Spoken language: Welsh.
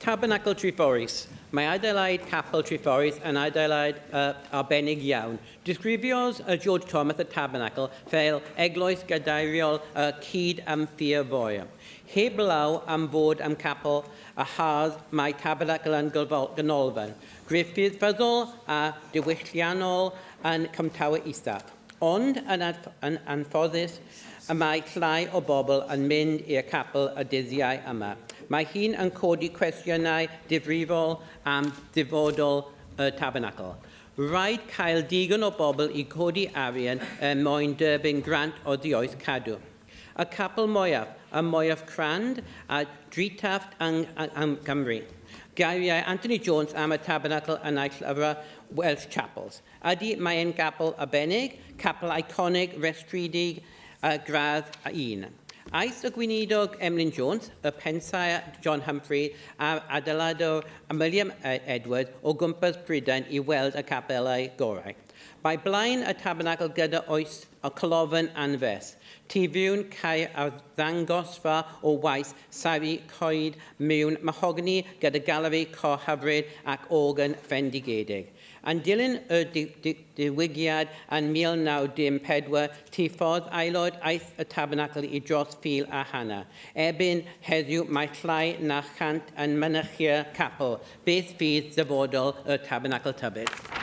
Tabernacl Treforys. Mae adeilad Capel Treforys yn adeilad arbennig iawn. Disgrifiodd George Thomas y Tabernacl fel eglwys gadeiriol y cyd am Ffyr Heblaw am fod am capel a hardd, mae Tabernacl yn ganolfan grefyddol a diwylliannol yn Cwmtawe Isaf. Ond yn, yn anffodus, y mae llai o bobl yn mynd i'r capel y dyddiau yma. Mae hyn yn codi cwestiynau difrifol am ddyfodol y tabernacl. Rhaid cael digon o bobl i codi arian er mwyn derbyn grant o dioes Cadw. Y capel mwyaf, y mwyaf crand a drutaf yng Nghymru. Geiriau Anthony Jones am y tabernacl yn ei llyfr Welsh Chapels. Ydy, mae'n gapel arbennig, capel eiconig rhestredig gradd 1. Aeth y gweinidog Emlyn Jones, y pensaer John Humphrey a'r adeiladwr William Edwards o gwmpas Prydain i weld y capelau gorau. Mae blaen y tabernacl gyda oes y colofn anferth. Tu fewn ceir arddangosfa o waith saeri coed mewn mahogni gyda galeri cor hyfryd ac organ fendigedig. Yn dilyn y diwygiad yn 1914, tu ffordd aelod aeth y tabernacl i dros 1,500. Erbyn heddiw mae llai na 100 yn mynychu'r capel. Beth fydd dyfodol y tabernacl tybed?